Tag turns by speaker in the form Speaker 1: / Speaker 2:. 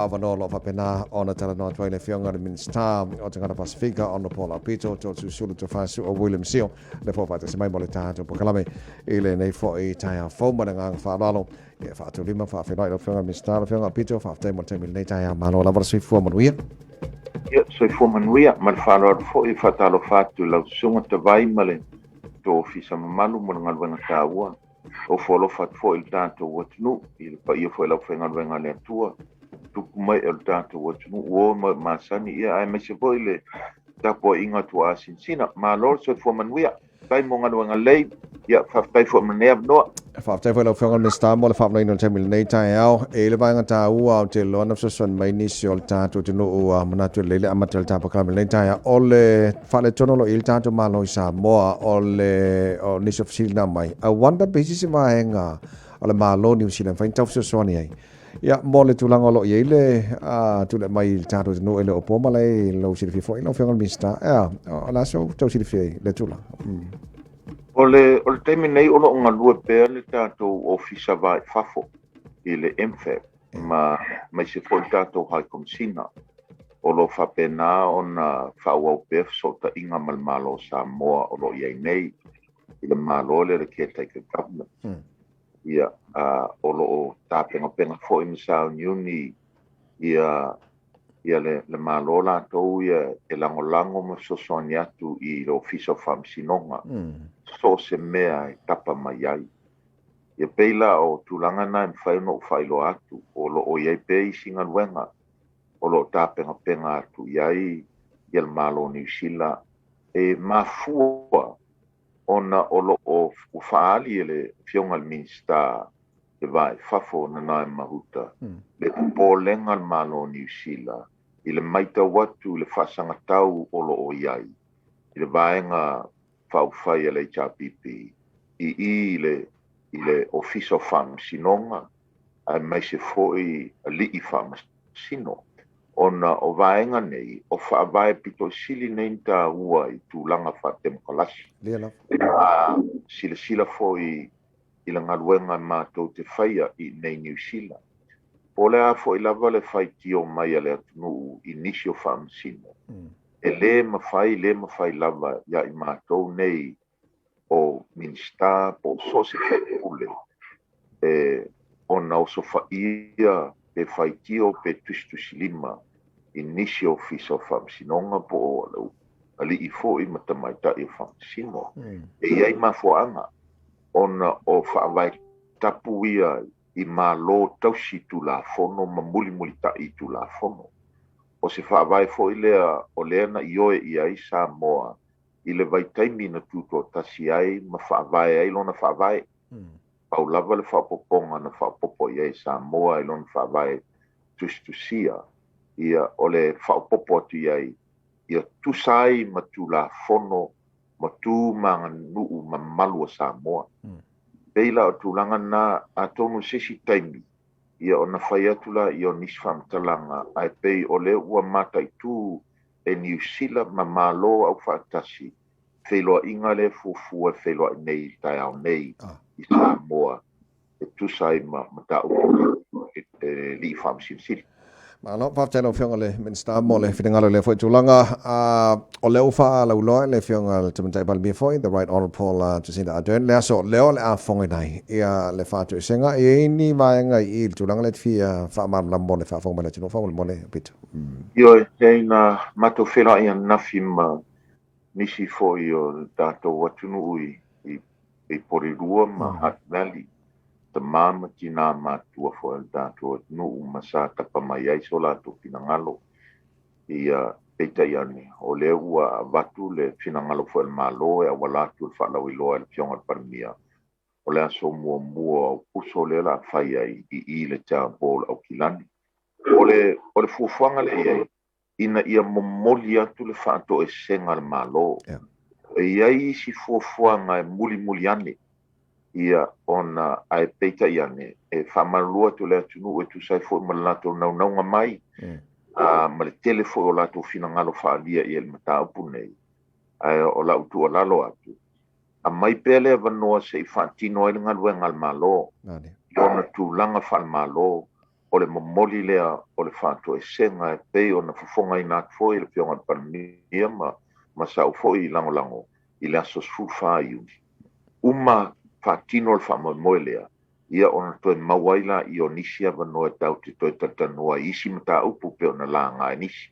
Speaker 1: Avanoa o lo o faapena ona talanoa atu ai le Afioga i le Minisita o Tagata Pasefika, Honourable Paul Aupito Toeolesulusulu Tofaesu'a William Sio, le foi faatasi mai mo le tatou polokalame i lenei foi taeao fou ma le agaga faaaloalo. Ia faatulima faafeiloai lau Afioga i le Minisita, lau Afioga Aupito, faafetai mo le taimi i lenei taeao. Malo lava le soifua manuia.
Speaker 2: Ia, soifua manuia ma le faaaloalo foi. E faatalofa atu i lau Susuga Tavai ma le tou ofisa mamalu mo le galuega taua. Ofo alofa atu foi i le tatou atunuu, i le paia foi o le aufaigaluega a le Atua, tupu mai o le tatou atunuu, uo ma masani, ia aemaise foi le tapuaiga a tuaasinasina. Malo le soifua manuia, faafetai mo galuega lelei, ia faafetai foi mo lenei avanoa.
Speaker 1: Faafetai foi lau Afioga i le Minisita mo le faaavanoaina o le taimi i lenei taeao. E i ai le vaega taua ou te iloa na fesoasoani mai nisi o le tatou atunuu ua manatu e lelei le amata o le tapakala i lenei taeao. O le faaletonu o lo o i ai le tatou Malo i Samoa, o le o nisi o fesili na aumai, I wonder pe isi se vaega o le Malo o Niu Sila e mafai ona tau fesoasoani ai. Ia, mo le tulaga o lo o i ai le tulai mai i le tatou atunuu e le o po ma le lou silafia foi lau Afioga i le Minisita. Ea, o le a sou tau silafia i le tulaga?
Speaker 2: O le taimi nei o lo o galue pea le tatou Ofisa Va i Fafo i le MFAT ma aemaise foi le tatou High Commissioner o lo o faapena ona faaauau pea fesootaiga ma le Malo o Samoa o lo o i ai nei i le Malo lea le caretaker government. Ia, o lo o tapenapena foi ma sauniuni ia ia le, le Malo latou ia e lagolago ma fesoasoani atu i le Ofisa o Faamasinoga so o se mea e tapa mai ai. Ia pei la o tulaga na e mafai ona ou faailoa atu, o lo o i ai pea isi galuega o lo o tapenapena atu i ai ia le Malo o Niu Sila e mafua ona o lo o ua faaali e le Afioga i le Minisita le Va i Fafo Nanaia Mahuta le popolega a le Malo o Niu Sila i le matau atu i le faasagatau o lo o i ai i le vaega faaupufai a le HRPP i i i le Ofisa o Faamasinoga aemaise foi alii faamasino, ona o vaega nei o faavae pito sili nei na taua i tulaga faatemokalasi. A silasila foi i le galuega matou te faia i nei Niu Sila, po o le a foi lava le faitio mai a le atunuu i nisi o faamasino, e lē mafai, lē mafai lava iā i matou nei o Minisita po o so o se faipule e ona osofaia pe faitio pe tusitusilima i nisi o Ofisa o Faamasinoga po o alii foi ma tamaitai o faamasino. E i ai mafuaaga ona o faavae tapu ia i Malo tausi Tulafono ma mulimulita'i i Tulafono. O se faavae foi lea o lea na ioe i ai Samoa i le vaitaimi na tutoatasi ai ma faavae ai lona faavae. Pau lava le faaopoopoga na faaopoopo i ai Samoa i lona faavae tusitusia, ia o le faaopoopo atu i ai ia tusa ai ma Tulafono ma tu ma aganuu mamalu a Samoa. Pei la o tulaga na, atonu se isi taimi ia ona fai atu la ia o nisi faamatalaga, ae pei o lea ua mataitu e Niu Sila ma Malo Aufaatasi feiloaiga lea e fuafua e feiloai nei i le taeao nei i Samoa e tusa ai ma mataupu e alii faamasinosili.
Speaker 1: Malo, faafetai lau Afioga i le Minisita mo le finagalo i lea foi tulaga. O lea ua faalauiloa e le Afioga i le Tamaitai Palemia foi, the Right Honourable Jacinda Ardern, le aso lea o le a fofogaina ai ia le faatoesega. E i ai ni vaega i i le tulaga lea e te fia faamalamalama mo le faafofoga mai a le atunuu faamolemole, Peter?
Speaker 2: Ioe, leai na matou feiloai ananafi ma nisi foi o le tatou atunuu i Porirua ma Hutt Valley, tama ma tinā matua foi o le tatou atunuu ma sa tapa mai ai so latou finagalo. Ia, peitai ane, o lea ua avatu le finagalo foi o le Malo e auala atu i le faalauiloa e le Afioga i le Palemia, o le aso muamua o Aokuso lea o le a fai ai i i le Town Hall Aukilani. O le fuafuaga lea i ai, ina ia momoli atu le faatoesega a le Malo. E i ai isi fuafuaga e mulimuli ane, ia ona ae peitai ane, e faamalulu atu le atunuu e tusa ai foi ma le latou naunauga mai, ma le tele foi o latou finagalo faaalia i le mataupu nei, ae o lau tuualalo atu, aumai pea le avanoa se i faatino ai le galuega a le Malo i ona tulaga faale-Malo. O le momoli lea o le faatoesega e pei ona fofogaina atu foi e le Afioga i le Palemia ma sa'u foi lagolago i le aso 14 Iuni. Uma faatino le faamoemoe lea, ia ona toe maua ai laia o nisi avanoa e tatou te toe talatalanoa ai i isi mataupu pei ona laga e nisi.